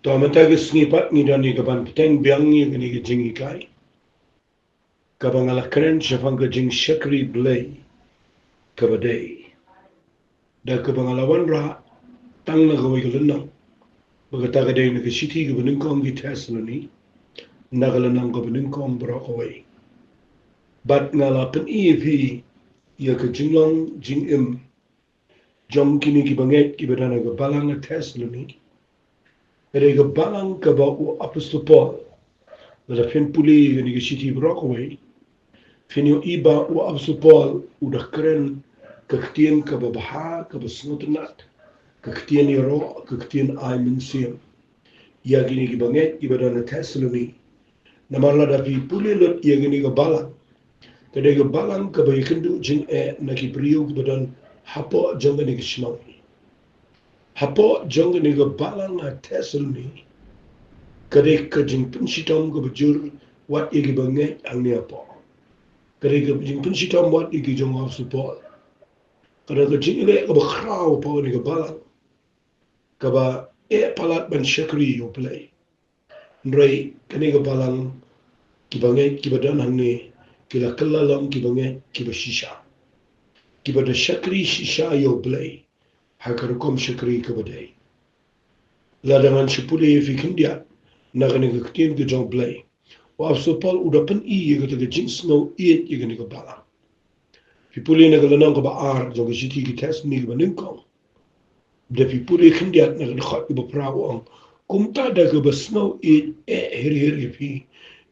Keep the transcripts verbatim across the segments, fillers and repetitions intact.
To mynta ka sngi pat ngi don ïa ka ban bteng biang ïa kane ka jinghikai kaba nga la kren shaphang ka jingshakri Blei kaba dei. Da kaba nga la wanrah tang na kawei ka lynnong, ba kata ka dei na ka shithi kaba nyngkong ki Thessaloni, na ka lynnong kaba nyngkong baroh kawei. Bad nga la pyni ïa phi ïa ka jinglong jingim jong kine ki bangeit kiba don ha ka balang ha Thessaloni. Ka dei ka balang kaba u Apostol Paul, lada phin pule ïa kane ka shithi baroh kawei, phin ïohi ba u Apostol Paul u da kren ka ktien kaba bha, kaba sngewtynnat, ka ktien ïaroh, ka ktien ai mynsiem ïa kine ki bangeit kiba don ha Thessaloni. Namar lada phi pule lut ïa kane ka balang, ka dei ka balang kaba ïakynduh jingeh na ki briew kiba don hapoh jong kane ka shnong. Hapoh jong kane ka balang ha Thessaloni, ka dei ka jingpynshitom kaba jur wat ïa ki bangeit hangne hapoh. Ka dei ka jingpynshitom wat ïa ki jong u Apostol Paul. Ka dei ka jingeh kaba khraw hapoh kane ka balang, kaba eh palat ban shakri ïa u Blei. Hynrei kane ka balang, ki bangeit kiba don hangne, ki la kylla long ki bangeit kiba shisha, kiba da shakri shisha ïa u Blei ha ka rukom shakri kaba dei. Lada ngan shu pule ïa phi khyndiat na kane ka ktien ka jong u Blei, u Apostol Paul u da pyni ïa kata ka jingsngew ïeit ïa kane ka balang. Phi pule na ka lynnong kaba ar jong ka shithi ki Thessaloni kaba nyngkong, da phi pule khyndiat na ka dkhot kaba phra, u ong: Kumta da kaba sngew ïeit eh hir hir ïa phi,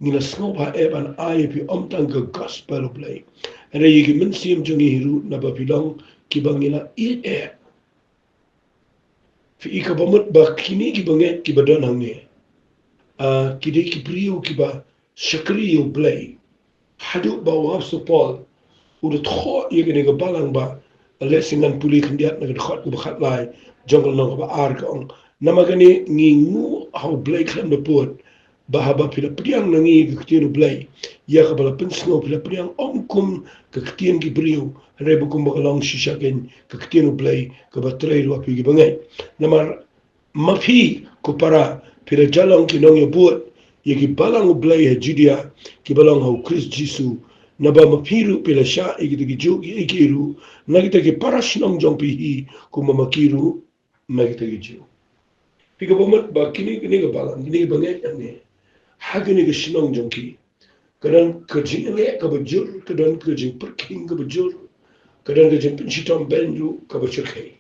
ngi la sngewbha eh ban ai ïa phi ym tang ka gospel u Blei, hynrei ïa ki mynsiem jong ngi hi ruh, naba phi long kiba ngi la ïeit eh. Phi i kaba mut ba kine ki bangeit kiba don hangne, ah, ki dei ki briew kiba shakri ïa u Blei. Haduh ba u Apostol Paul u da thoh ïa kane ka balang ba, leh shen ngan pule khyndiat na ka dkhot kaba khatlai jong ka lynnong kaba ar, ka ong: Namar kane ngi nguh ha u Blei khlem da pud, ba haba phi la pdiang na ngi ka ktien u Blei, ïa kaba la pynsngew phi la pdiang ym kum ka ktien ki briew, hynrei ba kumba ka long shisha kein ka ktien u Blei kaba trei ruh ha phi ki bangeit. Namar ma phi ko para phi la ïalong ki nongïabud ïa ki balang u Blei ha Judia kiba long ha u Khrist Jisu, naba ma phi ruh phi la shah ïa kita ki juh kiei kiei ruh na kita ki para shnong jong phi hi, kumba ma ki ruh na kita ki juh. Phi i kaba mut ba kine, kine ki balang, kine ki bangeit hangne ha kane ka shnong jong ki, ka don ka jingïaleh kaba jur, ka don ka jingpyrkhing kaba jur, ka don ka jingpynshitom beiñ ruh kaba shyrkhei.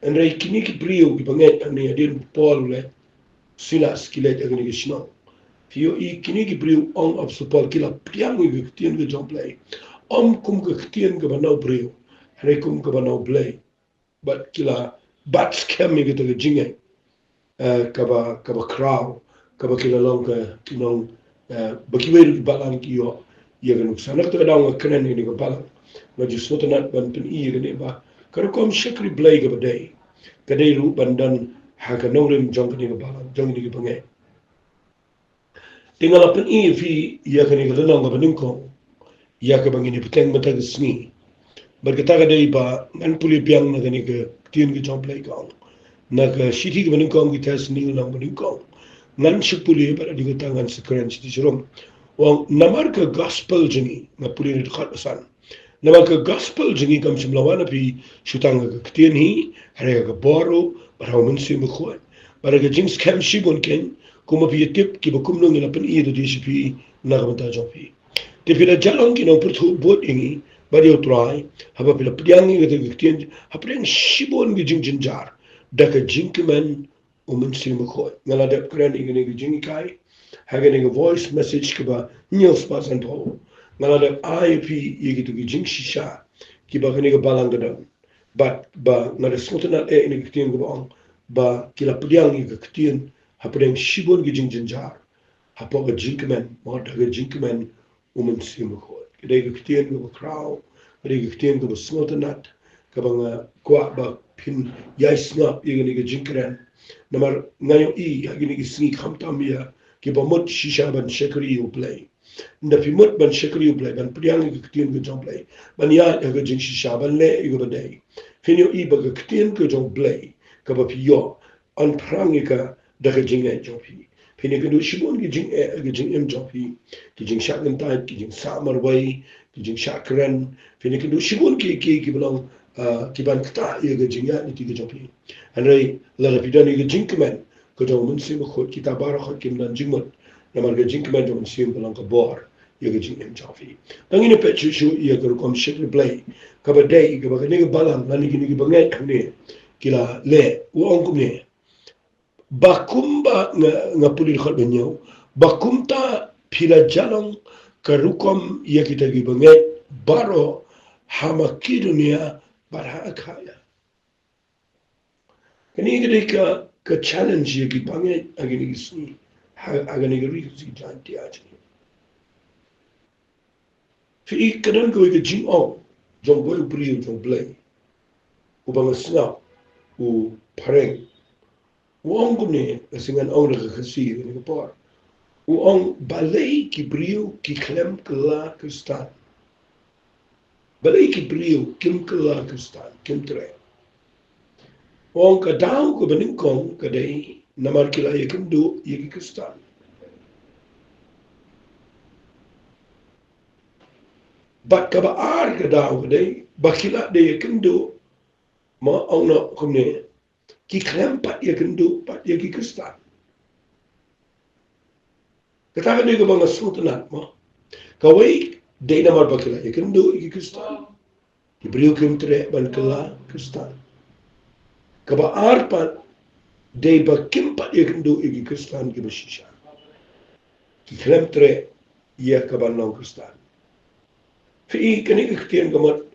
Hynrei kine ki briew ki bangeit hangne, hadien Paul u leit, Silas ki leit ha kane ka shnong, phi ïohi kine ki briew, ong u Apostol Paul, ki la pdiang ïa ka ktien ka jong u Blei ym kum ka ktien kaba na u briew, hynrei kum kaba na u Blei. Bad ki la bat skhem ïa kata ka jingngeit, eh, kaba, kaba khraw, kaba ki la long ka, ki long, eh, ba kiwei ruh ki balang ki ïoh ïa ka nuksa. Na kata ka daw nga kren ïa kane ka balang, nga ju sngewtynnat ban pyni ïa kane ba ka rukom shakri Blei kaba dei, ka dei ruh ban don ha ka nongrim jong kane ka balang, jong kine ki bangeit. Te nga la pyni ïa phi ïa kane ka lynnong kaba nyngkong ïa kaba ngin ïa bteng mynta ka sngi. Bad kata ka dei ba ngan pule biang na kane ka ktien ka jong u Blei, ka ong na ka shithi kaba nyngkong ki Thessaloni lynnong ba nyngkong. Ngan shu pule bad hadien kata ngan sa kren shithi shirum. U ong: Namar ka gospel jong ngi, nga pule na dkhot ba san. Namar ka gospel jong ngi kam shym la wan ha phi shu tang ha ka ktien hi, hynrei ha ka bor ruh, bad ha u Mynsiem Bakhuid, bad ha ka jingskhem shibun kein, kumba phi ïa tip kiba kumno ngi la pyni da dei sha phi na ka bynta jong phi. Te phi la ïalong ki nongpyrthuh bud ïa ngi bad ïa u Trai, haba phi la pdiang ïa kata ka ktien hapdeng shibun ki jingjynjar, da ka jingkmen u Mynsiem Bakhuid. Nga la dep kren ïa kane ka jinghikai ha kane ka voice message kaba hynñiew spah sanphew. Nga la dep ai ïa phi ïa kito ki jingshisha kiba kane ka balang ka don. Bad ba nga da sngewtynnat eh ïa kane ka ktien kaba ong ba ki la pdiang ïa ka ktien hapdeng shibun ki jingjynjar, hapoh ka jingkmen, mo, da ka jingkmen u Mynsiem Bakhuid. Ka dei ka ktien kaba khraw, ka dei ka ktien kaba sngewtynnat, kaba nga kwah ba phin ïai sngap ïa kane ka jingkren. Namar nga ïohi ha kine ki sngi khamtam ïa kiba mut shisha ban shakri ïa u Blei. Ynda phi mut ban shakri ïa u Blei, ban pdiang ïa ka ktien ka jong u Blei, ban ïaid ha ka jingshisha, ban leh ïa kaba dei, phin ïohi ba ka ktien ka jong u Blei kaba phi ïoh, yn phrang ïa ka da ka jingeh jong phi. Phin ïakynduh shibun ki jingeh, ki jingim jong phi, ki jingshah kyntait, ki jingshah marwei, ki jingshah kren. Phin ïakynduh shibun ki, ki, ki ba long, ah, ki ban ktah ïa ka jingïaid lynti ka jong phi. Hynrei lada phi don ïa ka jingkmen ka jong u Mynsiem Bakhuid, kita baroh kim don jingmut. Namar ka jingkmen jong u Mynsiem ka long ka bor ïa ka jingim jong phi. Tang ngin ïa peit shuh shuh ïa ka rukom shakri Blei kaba dei, kaba kane ka balang lane kine ki bangeit hangne ki la leh. U ong kumne: Ba kumba nga, nga pule dkhot ba hynñiew, ba kumta phi la jah long ka rukom ïa kita ki bangeit baroh ha Makedonia bad ha Akhaia. Kane ka dei ka, ka challenge ïa ki bangeit ha kine ki sngi, ha, ha kane ka ri ka sngi Jaintia jong ngi. Phi i, ka don kawei ka jingong jong kawei u briew jong U Blei uba nga sngap, u phareng. U ong kumne, ka sngi ngan ong da ka Khasi kane ka por. U ong: Balei ki briew ki khlem kylla Khristan? Balei ki briew kim kylla Khristan, kim treh? U ong ka daw kaba nyngkong ka dei namar ki la ïakynduh ïa ki Khristan. Bad kaba ar ka daw ka dei ba ki la dei ïakynduh, ma ong noh kumne, ki khlem pat ïakynduh pat ïa ki Khristan. Kata ka dei kaba nga sngewtynnat mo. Kawei dei namar ba ki la ïakynduh ïa ki Khristan, ki briew kim treh ban kylla Khristan. Kaba ar pat dei ba kim pat ïakynduh ïa ki Khristan kiba shisha. Ki khlem treh ïa ka ban long Khristan. Phi i, kane ka ktien ka mut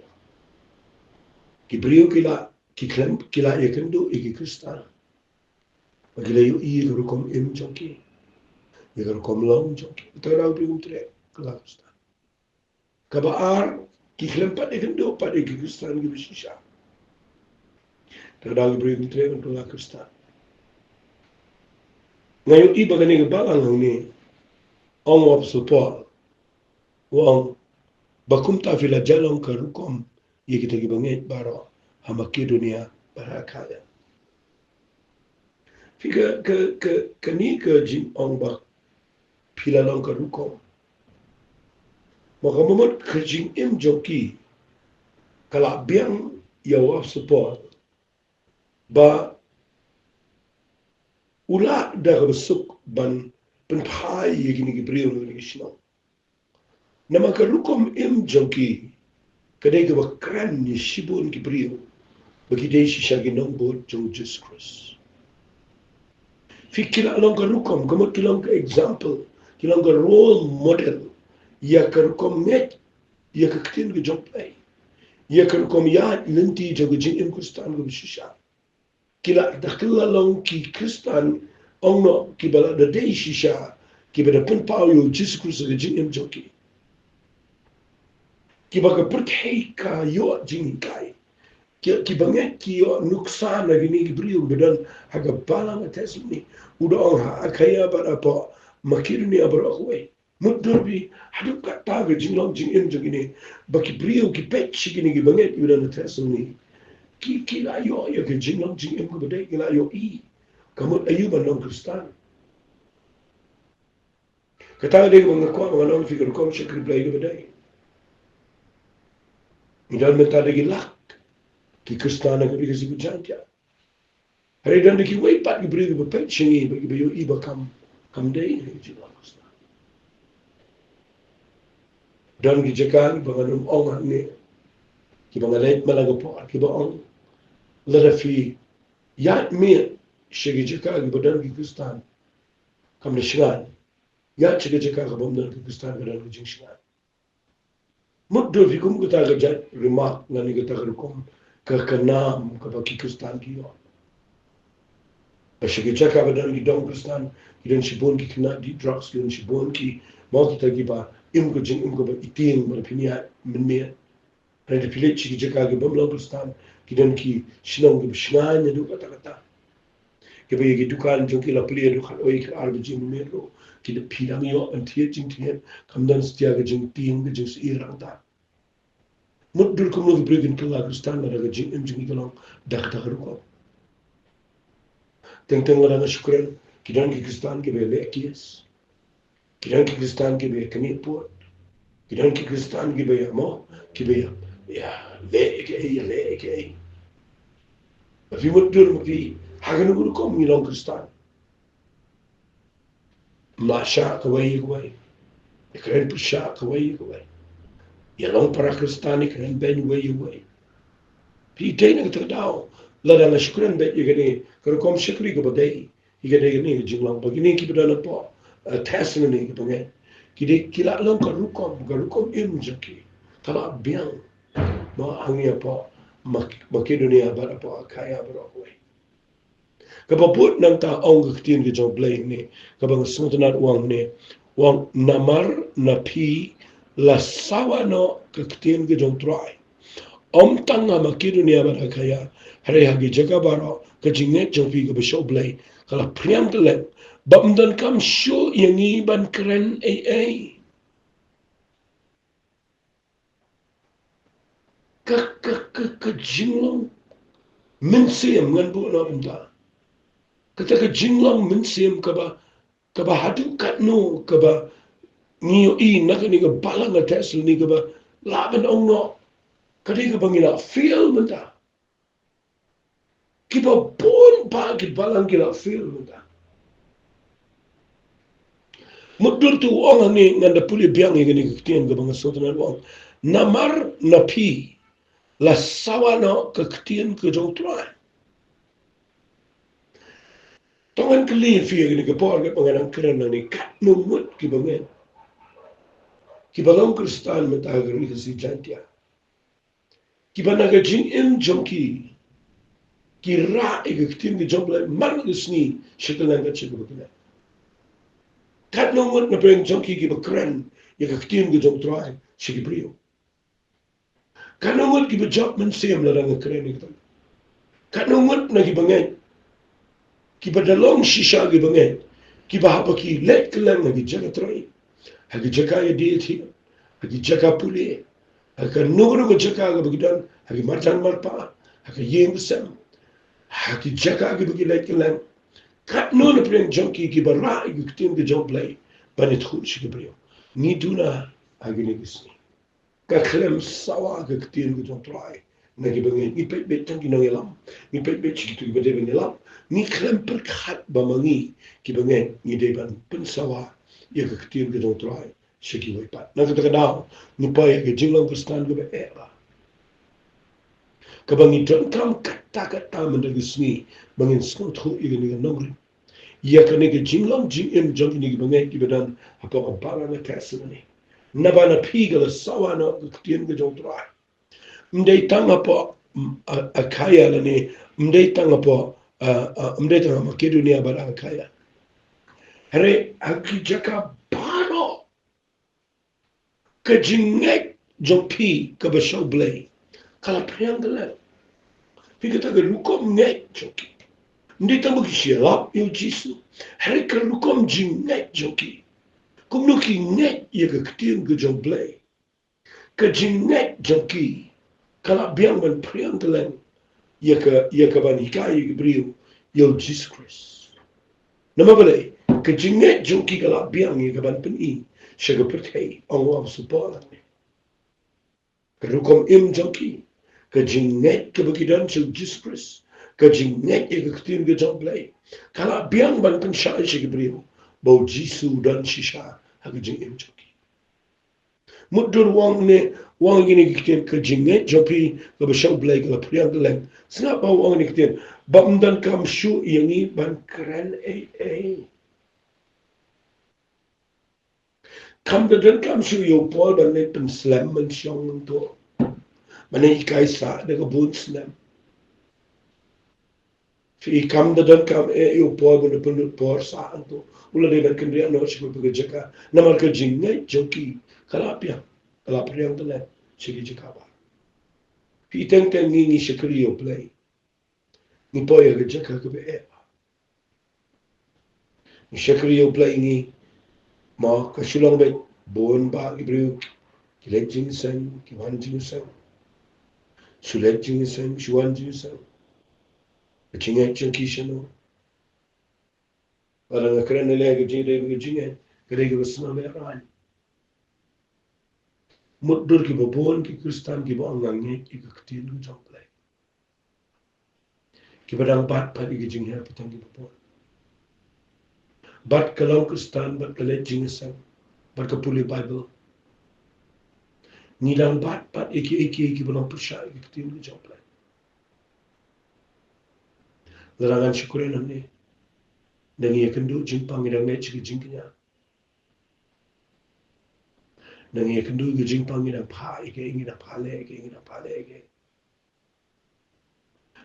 ki briew ki la, ki khlem, ki la ïakynduh ïa ki Khristan. Ba ki la ïohi ïa ka rukom im jong ki, ïa ka rukom long jong ki. Te ka daw ki briew kim treh kylla Khristan. Kaba ar, ki khlem pat ïakynduh pat ïa ki Khristan kiba shisha. Te ka daw ki briew kim treh ban kylla Khristan. Nga ïohi ba kane ka balang hangne, ong u Apostol Paul, u ong: Ba kumta phi la jah long ka rukom ïa kita ki bangeit baroh ha Makedonia bad ha Akhaia. Phi, ka, ka, ka, kane ka jingong ba phi la long ka rukom, ma ka mut ka jingim jong ki ka la biang ïa u Apostol Paul ba u lah da kaba suk ban pynphai ïa kine ki briew na kine ki shnong. Namar ka rukom im jong ki ka dei kaba kren ïa shibun ki briew ba ki dei shisha ki nongbud jong u Jisu Khrist. Phi, ki la long ka rukom, ka mut ki long ka example, ki long ka role model ïa ka rukom ngeit ïa ka ktien ka jong U Blei, ïa ka rukom ïaid lynti jong ka jingim Khristan kaba shisha. Ki la da kylla long ki Khristan, ong noh, kiba la da dei shisha kiba da pynpaw ïa u Jisu Khrist ha ka jingim jong ki. Kiba ka pyrthei ka ïoh jinghikai. Ki, ki bangeit ki ïoh nuksan na kine ki briew ba don ha ka balang Thessaloni. U da ong ha Akhaia bad hapoh Makedonia baroh kawei. Mutdur phi, haduh katta ka jinglong jingim jong kine, ba ki briew ki peit sha kine ki bangeit ba don ha Thessaloni, ki, ki la ïoh ïa ka jinglong jingim kaba dei, ki la ïohi ka mut aïu ban long Khristan. Kata ka dei kaba nga kwah ba ngan ong phi, ka rukom shakri Blei kaba dei. Ngi don mynta da ki lak ki Khristan ha ka ri ka sngi Jaintia. Hynrei don da kiwei pat ki briew kiba peit sha ngi ba kiba ïohi ba kam, kam dei ha ka jinglong Khristan. Don ki jaka kiba ngan ym ong hangne, kiba nga leit man la ka por, kiba ong, lada phi ïaid miet sha ki jaka kiba don ki Khristan, kam da shngain. Ïaid sha ki jaka kaba ym don ki Khristan, ka don ka jingshngain. Mutdur phi, kum kata ka jait remark lane kata ka rukom ka, ka nam kaba ki Khristan ki ïoh. Ba sha ki jaka ba don ki dong Khristan ki don shibun ki khynnah dih drugs, ki don shibun ki, mo, kita kiba im ka jingim kaba itieng, ba phin ïaid mynmiet. Hynrei da phi leit sha ki jaka kiba ym long Khristan, ki don ki shnong kiba shngain haduh katta katta. Kiba ïa ki dukan jong ki la plie haduh khatar, khatar baje mynmiet ruh, ki da, phi dang ïoh ban thied jingthied, kam don satia ka jingtieng, ka jingsheptieng hangta. Mutdur kumno ki briew kin kylla Khristan lada ka jingim jong ki ka long da kata ka rukom. Teng teng lada nga shu kren, Ki don ki Khristan kiba ïaleh case. Ki don ki Khristan kiba ïaknieh pud. Ki don ki Khristan kiba ïa mo, kiba ïa, ïaleh ïa kaei, ïaleh ïa kaei. Ba phi mutdur ma phi, ha kano ka rukom ngi long Khristan. Ym lah shah kawei ïa kawei. Ïakren pyrshah kawei ïa kawei. Ïalong para Khristan, ïakren beiñ uwei ïa uwei. Phi dei na kata ka daw, lada nga shu kren beit ïa kane ka rukom shakri kaba dei, ïa kane ka jinglong ba kine kiba don hapoh, eh, Thessaloni kaba ngeit, ki dei ki la long ka rukom, ka rukom im jong ki. Ka la biang. Mo, hangne hapoh Mak-, Makedonia bad hapoh Akhaia baroh kawei. Kaba bud nangta ong ka ktien ka jong U Blei hangne, kaba nga sngewtynnad u ong hangne, u ong namar na phi la sawa noh ka ktien ka jong U Trai. Ym tang ha Makedonia bad Akhaia, hynrei ha ki jaka baroh ka jingngeit jong phi kaba sha U Blei ka la phriang kylleng, ba ym donkam shuh ïa ngi ban kren ei ei. Ka, ka, ka, ka jinglong mynsiem ngan buh noh mynta. Kata ka jinglong mynsiem kaba, kaba haduh katno kaba ngi ïohi na kane ka balang ka Thessaloni kaba lah ban ong noh. Ka dei kaba ngi la feel mynta. Kiba bun bah ki balang ki la feel mynta. Mutdur tu u ong hangne, ngan da pule biang ïa kane ka ktien kaba nga sngewtynnad u ong. Namar na phi la sawa noh ka ktien ka jong U Trai. To ngan kylli ïa phi ïa kane ka por kaba nga dang kren hangne, katno ngut kiba ngeit, kiba long Khristan mynta ha ka ri Khasi Jaintia, kiba na ka jingim jong ki, ki rah ïa ka ktien ka jong U Blei man la ka sngi sha kylleng ka jingkaba kynnoh. Katno ngut na pdeng jong ki kiba kren ïa ka ktien ka jong U Trai sha ki briew. Katno ngut kiba jop mynsiem lada nga kren ïa kata. Katno ngut na kiba ngeit, kiba da long shisha kiba ngeit, kiba haba ki leit kylleng ha ki jaka trei, ha ki jaka ïadie ïathied, ha ki jaka pule, ha kano kano ka jaka kaba ki don, ha ki marjan marpa, ha ka ïing ka sem, ha ki jaka kiba ki leit kylleng, katno na pdeng jong ki kiba rah ïa ka ktien ka jong U Blei ban ïathuh sha ki briew? Ngi duna ha kine ki sngi. Ka khlem sawa ka ktien ka jong U Trai na kiba ngeit. Ngi peit beit tang ki nongïalam, ngi peit beit sha kito kiba dei ban ïalam. Ngi khlem pyrkhat ba ma ngi kiba ngeit ngi dei ban pynsawa ïa ka ktien ka jong U Trai sha kiwei pat. Na kata ka daw ngi poi ha ka jinglong Khristan kaba eh bha, kaba ngi donkam katta katta mynta ka sngi ba ngin sngewthuh ïa kane ka nongrim, ïa kane ka jinglong jingim jong kine kiba ngeit kiba don hapoh ka balang ka Thessaloni. Naba na phi ka la sawa noh ka ktien ka jong U Trai. Ym dei tang hapoh, mm, A-, Akhaia lane ym dei tang hapoh, ah, ah, ym dei tang ha Makedonia bad Akhaia. Hynrei ha ki jaka baroh ka jingngeit jong phi kaba sha U Blei ka la phriang kylleng. Phi, kata ka rukom ngeit jong ki, ym dei tang ba ki shu ïalap ïa U Jisu, hynrei ka rukom jingngeit jong ki, kumno ki ngeit ïa ka ktien ka jong U Blei. Ka jingngeit jong ki ka la biang ban phriang kylleng ïa ka, ïa ka ban hikai ïa ki briew ïa U Jisu Khrist. Namar balei? Ka jingngeit jong ki ka la biang ïa ka ban pyni sha ka pyrthei, ong u apostol Paul hangne. Ka rukom im jong ki, ka jingngeit kaba ki don sha U Jisu Khrist, ka jingngeit ïa ka ktien ka jong U Blei, ka la biang ban pynshai sha ki briew ba U Jisu u don shisha ha ka jingim jong ki. Mutdur u ong ne, u ong ïa kine ki ktien, ka jingngeit jong phi kaba sha U Blei ka la phriang kylleng. Sngap ba u ong ïa kine ki ktien, ba ym donkam shuh ïa ngi ban kren ei ei. Kam da donkam shuh ïa u Paul ban leit pynslem mynsiem hangto, ban leit hikai sah da ka bun snem. Phi, kam da donkam eh ïa u Paul ban da pynlut por sah hangto. U la dei ban kynriah noh sha ka jaka, namar ka jingngeit jong ki ka la biang, ka la phriang kylleng sha ki jaka baroh. Phi, teng teng ngi, ngi shakri ïa U Blei, ngi poi ha ka jaka kaba eh. Ngi shakri ïa U Blei ngi, ma ka shu long beit bun bah ki briew ki leit jingïaseng, ki wan jingïaseng, shu leit jingïaseng, shu wan jingïaseng. Ka jingngeit jong ki shano? Lada nga kren ïa ka jingïeit, ka jingïeit ka dei kaba sngewlehrain. Mutdur kiba bun ki Khristan kiba ong nga ngeit ïa ka ktien ka jong U Blei, kiba dang bat pat ïa ka jinghiar pateng kiba bun, bad ka long Khristan, bad ka leit jingïaseng, bad ka pule Baibl. Ngi dang bat pat ïa kiei kiei kiba long pyrshah ïa ka ktien ka jong U Blei. Lada ngan shu kren hangne, ngi ïakynduh jingpang, ngi dang ngeit sha ka jingkñia. Ngi ïakynduh ka jingpang, ngi dang phah ïa kaei, ngi dang phah leh ïa kaei, ngi dang phah leh ïa kaei.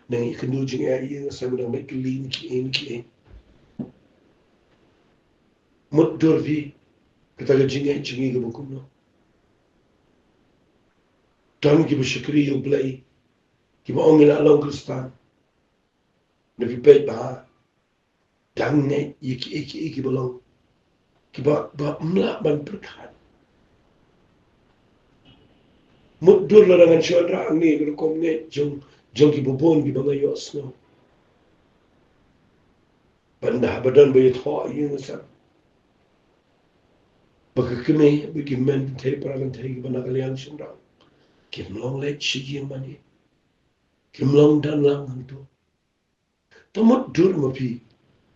Ngi ïakynduh jingeh ïa, sa ngi dang leh kylli na kiei na kiei. Mutdur phi, kata ka jingeh jong ngi kaba kumno. Don kiba shakri ïa U Blei, kiba ong ngi la long Khristan. Naba peit bha, dang ngeit ïa kiei kiei kiba long, kiba, ba ym lah ban pyrkhat. Mutdur lada ngan shu wanrah hangne ka rukom ngeit jong, jong kiba bun kiba nga ïohsngew. Bad haba don ba ïathoh ïa nga, sa ba ka kmie, ba ki hynmen kynthei para kynthei kiba na ka liang shynrang, kim long leit sha ïing mane, kim long don lang hangto. Te mutdur ma phi,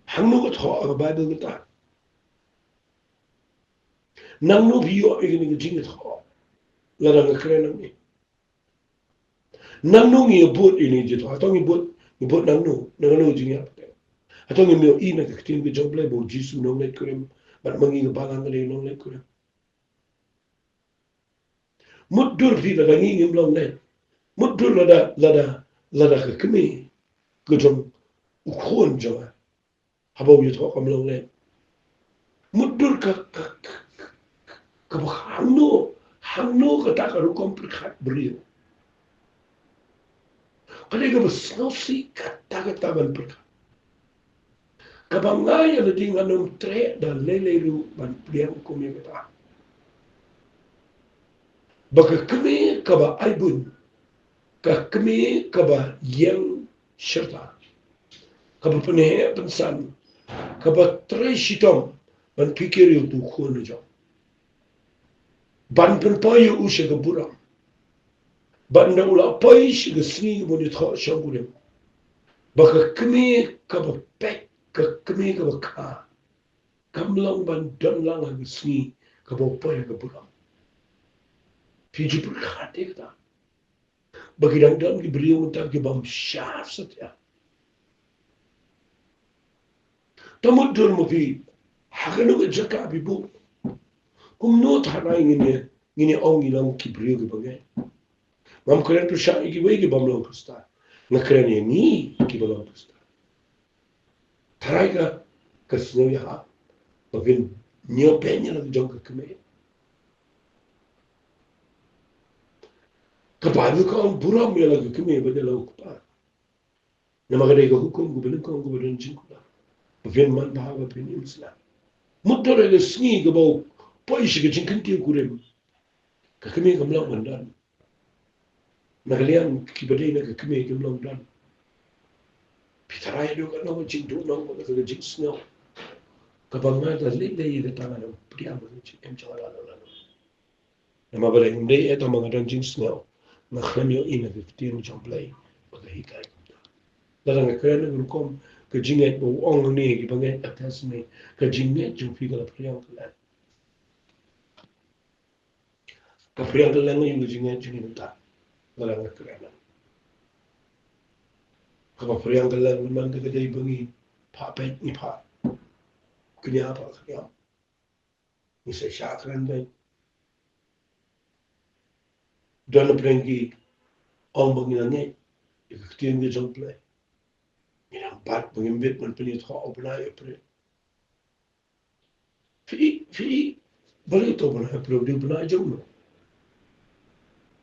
hangno ka thoh ha ka Baibl kata? Nangno phi ïoh ïa kane ka jingïathoh? Lada nga kren nangne, nangno ngi bud ïa kane ka jingïathoh? Hato ngi bud, ngi bud nangno, nangno ka jingïathoh? Hato ngim ïohi na ka ktien ka jong U Blei ba U Jisu u nongleit kurim, bad ma ngi ka balang ka dei u nongleit kurim? Mutdur phi lada ngi ngim long leit. Mutdur lada, lada, lada ka kmie ka jong u khun jong nga, haba u ïathoh kam long leit. Mutdur ka, ka, ka, ka, kaba hangno, hangno kata ka rukom pyrkhat briew. Ka dei kaba sngewsih katta katta ban pyrkhat. Kaba nga ïa lade ngan ym treh da lei lei ruh ban pdiang kum ïa kata. Ba ka kmie kaba aibuiñ, ka kmie kaba ïeng shirta, kaba pynheh pynsan, kaba trei shitom ban pyrkhat ïa uto u khun u jong, ban pynpoi ïa u sha ka burom. Bad ynda u la poi sha ka sngi kaba un ïathoh shongkurim, ba ka kmie kaba peit, ka kmie kaba kha, kam long ban don lang ha ka sngi kaba u poi ha ka burom. Phi ju pyrkhat ïa kata? Ba ki dang don ki briew mynta ki bym shah satia. Te mutdur ma phi, ha kano ka jaka phi buh? Kumno tharai ngin ïa, ngin ïa ong ngi long ki briew kiba ngeit? Ngam kren pyrshah ïa kiwei ki bym long Khristan. Nga kren ïa ngi kiba long Khristan. Tharai ka, ka sngew ïahap ba phin ñiew beiñ ïa la ka jong ka kmie. Ka Baibl ka ong burom ïa la ka kmie bad ïa la u kpa. Namar ka dei ka hukum kaba nyngkong kaba don jingkular. Ba phin manbha, ba phin im slem. Mutdur ha ka sngi kaba u poi sha ka jingkyntiew kurim, ka kmie kam long ban don. Na ka liang kiba dei na ka kmie kim long don. Phi tharai haduh katno ka jingduh nong bad ka jingsngew kaba nga da lei lei ïa kata ngan ym pdiang ïa ka jingim jong nga lano lano. Namar balei? Ym dei eh tang ba nga don jingsngew, nga khlem ïohi na ka ktien jong U Blei ba ka hikai kumta. Lada nga kren na ka rukom ka jingngeit ba u ong hangne, kiba ngeit attest ne, ka jingngeit jong phi ka la phriang kylleng. Ka phriang kylleng ïa ka jingngeit jong ngi mynta. Lada nga kren na kaba phriang kylleng, man ka dei ba ngi phah peit, ngi phah kñia, phah kñia. Ngi sa shah kren beiñ. Don na pdeng ki ong ba ngi la ngeit ïa ka ktien ka jong U Blei, ngi nang bat ba ngim bit ban pynïathoh u bnai April. Phi, phi, balei to u bnai April, u dei u bnai jong no?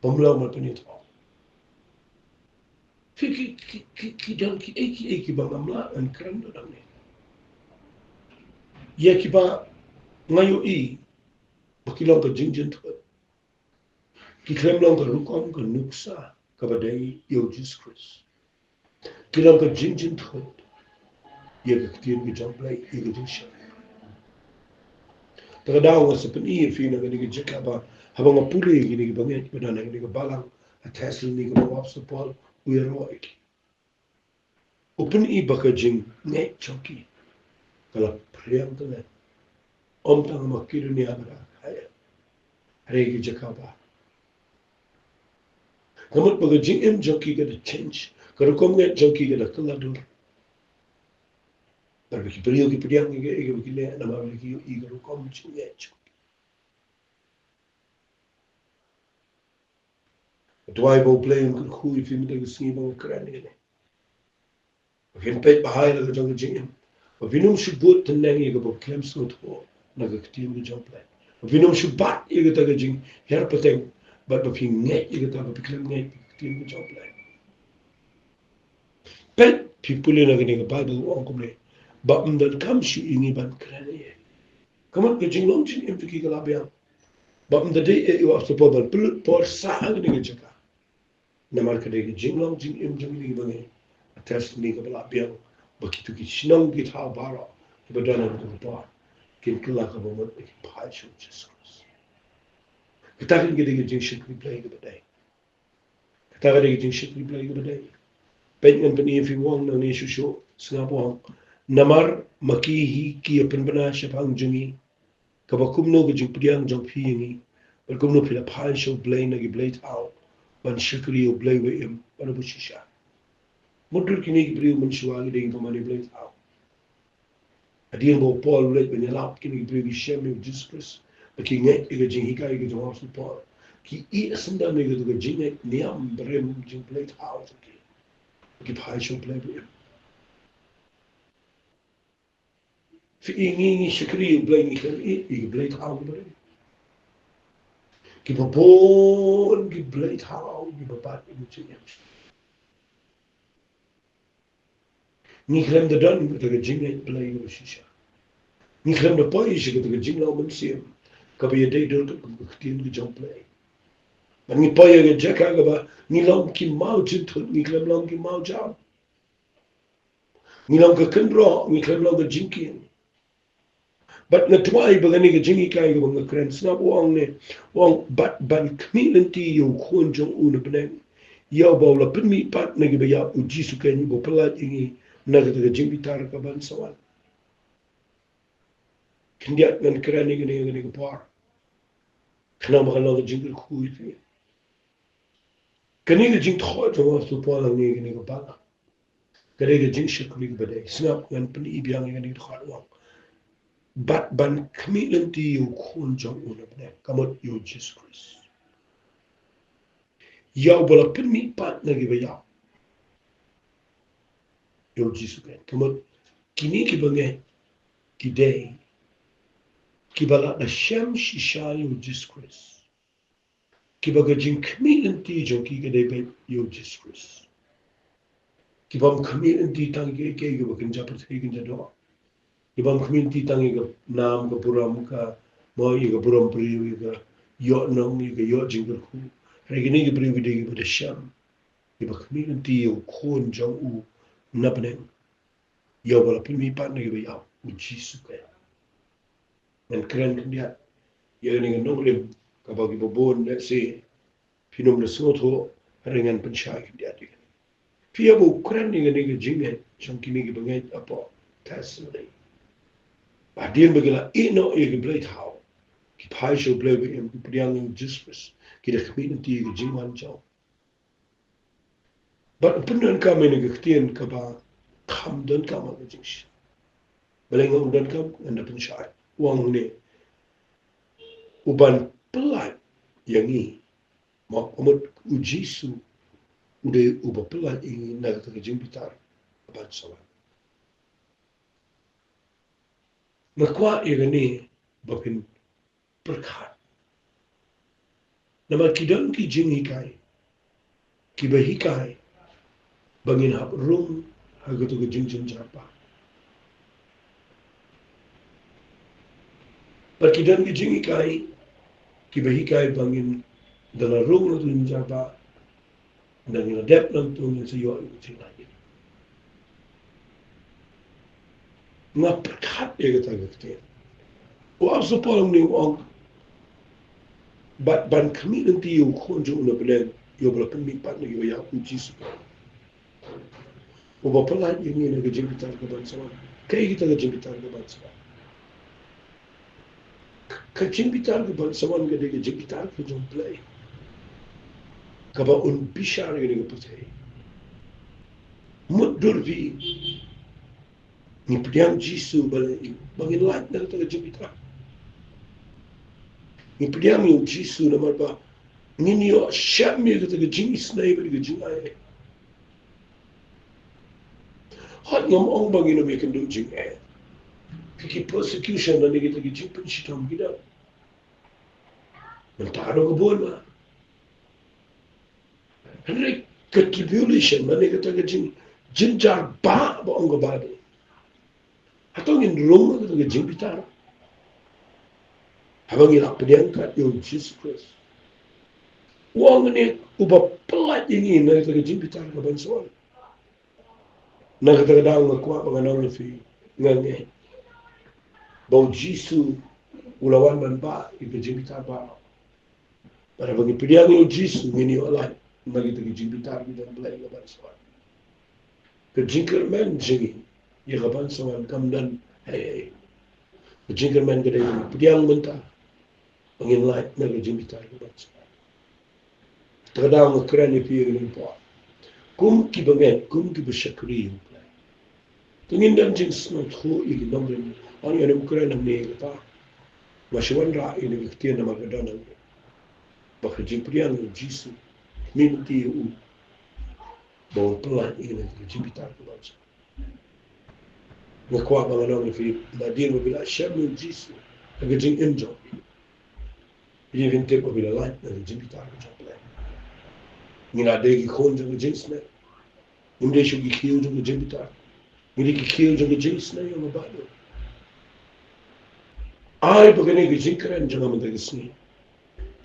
Bym long ban pynïathoh. Phi, ki, ki, ki, ki don kiei kiei kiba ngam lah ban kren da dang ne. Ïa kiba nga ïohi ba ki long ka jingjynthut. Ki khlem long ka rukom ka nuksa kaba dei ïa u Jisu Khrist. Ki long ka jingjynthut. ïa ka ktien ka jong U Blei, ïa ka jingshakri. Te ka daw nga sa pyni ïa phi na kane ka jaka ba haba nga pule ïa kine kiba ngeit ba don ha kane ka balang ha Thessalonika ba u apostol Paul u ïaroh ïa ki. U pyni ba ka jingngeit jong ki ka la phriang ka la, ym tang ha Makedonia bad ha Akhaia, hynrei ki jaka ba, ka mut ba ka jingim jong ki ka da change, ka rukom ngeit jong ki ka da kylla dur. Bad ba ki briew ki pdiang ïa ka, ïa kaba ki leh namar ba ki ïohi ka rukom jingngeit jong ki. Duwai ba U Blei un kyrkhu ïa phi mynta ka sngi ba nga kren ïa kane. Ba phin peit bha ïa la ka jong ka jingim. Ba phin ym shu bud tyneng ïa kaba khlem sngewthuh na ka ktien ka jong U Blei. Ba phin ym shu bat ïa kata ka jinghiar pateng bad ba phi ngeit ïa kata ba phi khlem ngeit ïa ka ktien ka jong U Blei. Peit, phi pule na kane ka Baibl u ong kumne, ba ym donkam shuh ïa ngi ban kren ïa. Ka mut ka jinglong jingim jong ki ka la biang. Ba ym da dei ïa u apostol Paul ban pynlut por sha kane ka jaka. Namar ka dei ka jinglong jingim jong ngi ba ngi, ha Thessalonika ba la biang, ba kito ki shnong ki thaw baroh kiba don ha kata ka por kin kylla kaba mut ba kin phai sha U Jisu Khrist. Kata ka dei ka jingshakri Blei kaba dei. Kata ka dei ka jingshakri Blei kaba dei. Peit ngan pyni ïa phi u ong nangne shuh shuh, sngap u ong. Namar ma ki hi ki ïa pynbna shaphang jong ngi kaba kumno ka jingpdiang jong phi ïa ngi, bad kumno phi la phai sha U Blei na ki blei thaw ban shakri ïa U Blei ba im bad uba shisha. Mutdur kine ki briew mynshuwa ki dei kiba mane blei thaw. Hadien ba u Paul u leit ban ïalap kine ki briew ki shem ïa U Jisu Khrist, ba ki ngeit ïa ka jinghikai ka jong u apostol Paul, ki ïeh syndon ïa ka jingngeit niam barim jingblei thaw jong ki, ba ki phai sha U Blei ba im. Phi i ngi, ngi shakri ïa U Blei, ngi khlem i ïa ki blei thaw kiba rim. Kiba bun ki blei thaw kiba bat ïa ka jingim. Ngi khlem da don kata ka jingngeit Blei kaba shisha. Ngi khlem da poi sha kata ka jinglong mynsiem kaba ïadei dur kat kum ka ktien ka jong U Blei. Bad ngi poi ha ka jaka kaba ngi long ki maw jingthut, ngi khlem long ki maw jam. Ngi long ka kynroh, ngi khlem long ka jingkieng. Bad nga duwai ba kane ka jinghikai kaba nga kren, sngap u ong ne, u ong bad ban khmih lynti ïa u Khun jong u na bneng, ïa uba u la pynmih pat na kiba ïap, U Jisu Khrist, uba pyllait ïa ngi na kata ka jingbitar kaban sa wan. Khyndiat ngan kren ïa kane, ïa kane ka por. Khnang ba kan long ka jingkyrkhu ïa phi. Kane ka jingthoh jong u apostol Paul hangne ha kane ka balang, ka dei ka jingshakri kaba dei. Sngap ngan pyni biang ïa kane ka dkhot u ong. Bad ban khmih lynti ïa u Khun jong u na bneng, ka mut ïa U Jisu Khrist, ïa uba la pynmih pat na kiba ïap, ïa U Jisu Khrist. Ka mut kine kiba ngeit ki dei kiba la da shem shisha ïa U Jisu Khrist. Kiba ka jingkhmih lynti jong ki ka dei beit ïa U Jisu Khrist. Ki bym khmih lynti tang ïa kiei kiei kiba kynja pyrthei kynja doh. Ki bym khmih lynti tang ïa ka nam ka burom ka, mo, ïa ka burom briew, ïa ka ïoh nong, ïa ka ïoh jingkyrkhu. Hynrei kine ki briew ki dei kiba da shem, kiba khmih lynti ïa u Khun jong u na bneng, ïa uba la pynmih pat na kiba ïap, U Jisu Khrist. Ngan kren khyndiat ïa kane ka nongrim kaba kiba bun lehse phin ym da sngewthuh, hynrei ngan pynshai khyndiat ïa kane. Phi ïa ba u kren ïa kane ka jingngeit jong kine kiba ngeit hapoh Thessalonika. Hadien ba ki la ïeh noh ïa ki blei thaw, ki phai sha U Blei ba im, ki pdiang ïa U Jisu Khrist, ki da khmih lynti ïa ka jingwan jong. Bad u pyndonkam ïa kane ka ktien kaba kham donkam ha ka jingsh-, balei nga ong donkam, ngan da pynshai. U ong hangne, u ban pyllait ïa ngi. Mo, ka mut U Jisu u dei uba pyllait ïa ngi na kata ka jingbitar kaban sa wan. Nga kwah ïa kane ba phin pyrkhat. Namar ki don ki jinghikai kiba hikai ba ngin hap rung ha katu ka jingjynjar ba. Bad ki don ki jinghikai kiba hikai ba ngin da la rung ha katu ka jingjynjar ba, da ngin la dep nangtu ngin sa ïoh ïa ka jinglait. Nga pyrkhat ïa kata ka ktien. U Apostol Paul u ong, bad ban khmih lynti ïa u Khun jong u na bneng, ïa uba la pynmihpat na ki baïap, u Jisu. Uba pyllait ïa ngi na ka jingbitar ka ban sa wan. Kaei kata ka jingbitar ka ban sa wan? Ka jingbitar ka ban sa wan ka dei ka jingbitar ka jong U Blei, kaba un bishar ïa kane ka pyrthei. Mutdur phi, ngi pdiang Jisu ba leh ïa u, ba ngin lait na kata ka jingbitar. Ngi pdiang ïa u Jisu namar ba ngin ïoh shem ïa kata ka jingisynei bad ka jingai. Hooid, ngam ong ba ngin ym ïakynduh jingeh. Ki, ki persecution lane kita ki jingpynshitom ki don. Mynta ruh ka bun ma. Hynrei ka tribulation lane kata ka jing, jynjar ba, ba ong ka Baibl, hato ngin rung ha kata ka jingbitar? Haba ngi la pdiang kat ïa u Jisu Khrist, u ong ne uba pyllait ïa ngi na kata ka jingbitar ka ban sa wan. Na kata ka daw nga kwah ba ngan ong ïa phi, nga ngeit ba u Jisu u la wan ban bah ïa ka jingbitar baroh. Bad haba ngi pdiang ïa u Jisu, ngin ïoh lait na kita ki jingbitar ki jong U Blei ka ban sa wan. Ka jingkyrmen jong ngi ïa ka ban sa wan kam don hei hei. Ka jingkyrmen ka dei ba ngi pdiang mynta, ba ngin lait na ka jingbitar ka ban sa wan. Te ka daw nga kren ïa phi ïa kane ka por, kum ki bangeit, kum ki ba shakri ïa U Blei. Te ngin don jingsngewthuh ïa ki nongrim. Hynrei ym kren hangne ïa kata. Nga shu wanrah ïa kane ka ktien namar ka don hangne. Ba ka jingpdiang ïa u Jisu, mynta ïa u, ba un pyllait ïa kane ka jingbitar ka ban sa. Nga kwah ba ngan ong ïa phi, nadien ba phi la shem ïa u Jisu ha ka jingim jong phi, phi dei ban tip ba phi la lait na ka jingbitar ka jong U Blei. Ngi la dei ki khun jong ka jingisynei. Ngim dei shuh ki khiew jong ka jingbitar. Ngi dei ki khiew jong ka jingisynei, ong ka Baibl. Ai ba kane ka jingkren jong nga mynta ka sngi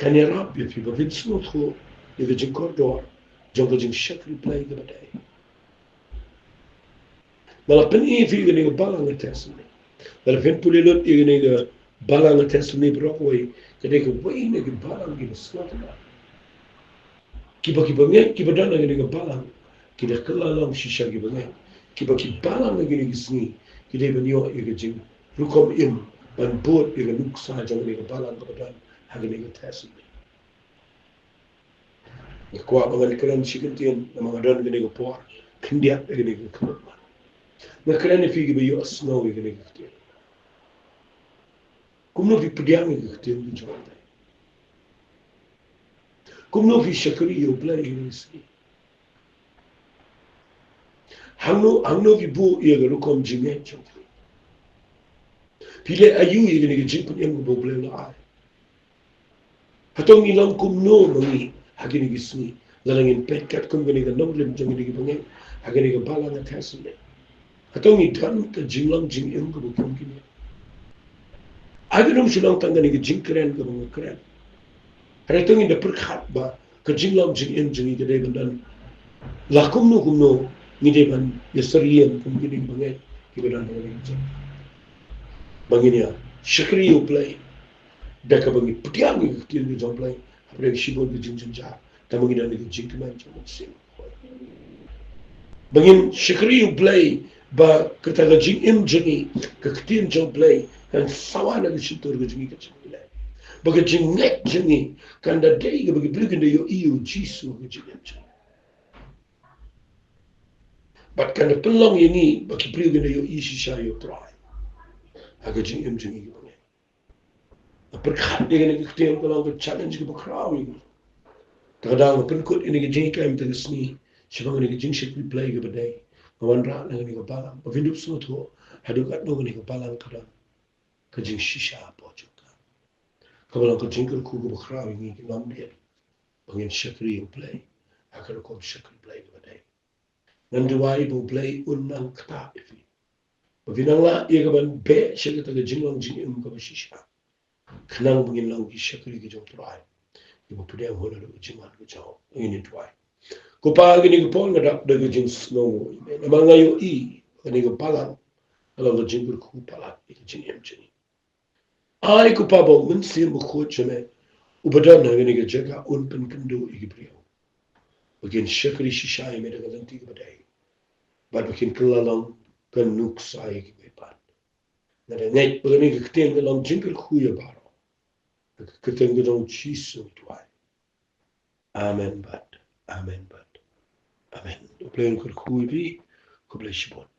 kan ïarap ïa phi ba phin sngewthuh ïa ka jingkordor jong ka jingshakri Blei kaba dei. Nga la pyni ïa phi kane ka balang ka Thessaloni. Nga la pynpule lut ïa kane ka balang ka Thessaloni baroh kawei, ka dei kawei na ki balang kiba sngewtynnat. Kiba, ki bangeit kiba don ha kane ka balang ki da kylla long shisha ki bangeit. Kiba, ki balang ha kine ki sngi ki dei ban ïoh ïa ka jingrukom im ban bud ïa ka nuksa jong kane ka balang kaba don ha kane ka Thessaloni. Nga kwah ba ngan kren shi kyntien namar nga don kane ka por khyndiat ïa kane ka khyndiat. Nga kren ïa phi kiba ïohsngew ïa kane ka ktien. Kumno phi pdiang ïa ka ktien ka jong U Blei? Kumno phi shakri ïa U Blei ïa kane ka sngi? Hangno, hangno phi buh ïa ka rukom jingngeit jong phi? Phi leh aïu ïa kane ka jingpynim kaba U Blei u la ai? Hato ngi long kumno ma ngi ha kine ki sngi, lada ngin peit katkum kane ka nongrim jong kine ki bangeit ha kane ka balang ka Thessaloni? Hato ngi don ka jinglong jingim kaba kum kine? Ai ba ym shu long tang kane ka jingkren kaba nga kren. Hynrei to ngin da pyrkhat ba ka jinglong jingim jong ngi ka dei ban don la kumno kumno, ngi dei ban ïa syriem kum kine ki bangeit kiba don ha kane ka jingim. Ba ngin ïa shakri ïa U Blei da kaba ngi pdiang ïa ka ktien ka jong U Blei hapdeng shibun ka jingjynjar. Tangba ngi don ïa ka jingkmen jong U Mynsiem. Ba ngin shakri ïa U Blei ba kata ka jingim jong ngi, ka ktien jong U Blei kan sawa na ka shyntur ka jong ngi ka jong ngi. Ba ka jingngeit jong ngi kan da dei kaba ki briew kin da ïohi ïa U Jisu ha ka jingim jong ngi. Bad kan da pynlong ïa ngi ba ki briew kin da ïohi shisha ïa U Trai ha ka jingim jong ngi kiba ngeit. Nga pyrkhat ïa kane ka ktien ka long ka challenge kaba khraw ïa ngi. Te ka daw nga pynkut ïa kane ka jinghikai mynta ka sngi shaphang kane ka jingshakri Blei kaba dei. Nga wanrah na kane ka balang ba phin dup sngewthuh haduh katno kane ka balang ka don ka jingshisha hapoh jong ka. Kaba long ka jingkyrkhu kaba khraw ïa ngi ki nongdiat ba ngin shakri ïa U Blei ha ka rukom shakri Blei kaba dei. Ngan duwai ba U Blei un nang ktah ïa phi, ba phin nang lah ïa ka ban beh sha kata ka jinglong jingim kaba shisha, khnang ba ngin long ki shakri ki jong U Trai kiba pdiang hun haduh ka jingwan ka jong u. Ngin ïa duwai. Ko Pa, ha kane ka por nga dap da ka jingsngew, namar nga ïohi kane ka balang ka long ka jingkyrkhu palat ïa ka jingim jong ngi. Ai ko Kpa ba u Mynsiem Bakhuid jong me uba don ha kane ka jaka un pynkynduh ïa ki briew ba kin shakri shisha ïa me da ka lynti kaba dei bad ba kin kylla long ka nuksa ïa kiwei pat. Nga da ngeit ba kane ka ktien ka long jingkyrkhu ïa baroh. Ha ka kyrteng ka jong u Jisu ngi duwai. Amen bad amen bad amen. U Blei un kyrkhu ïa phi. Khublei shibun.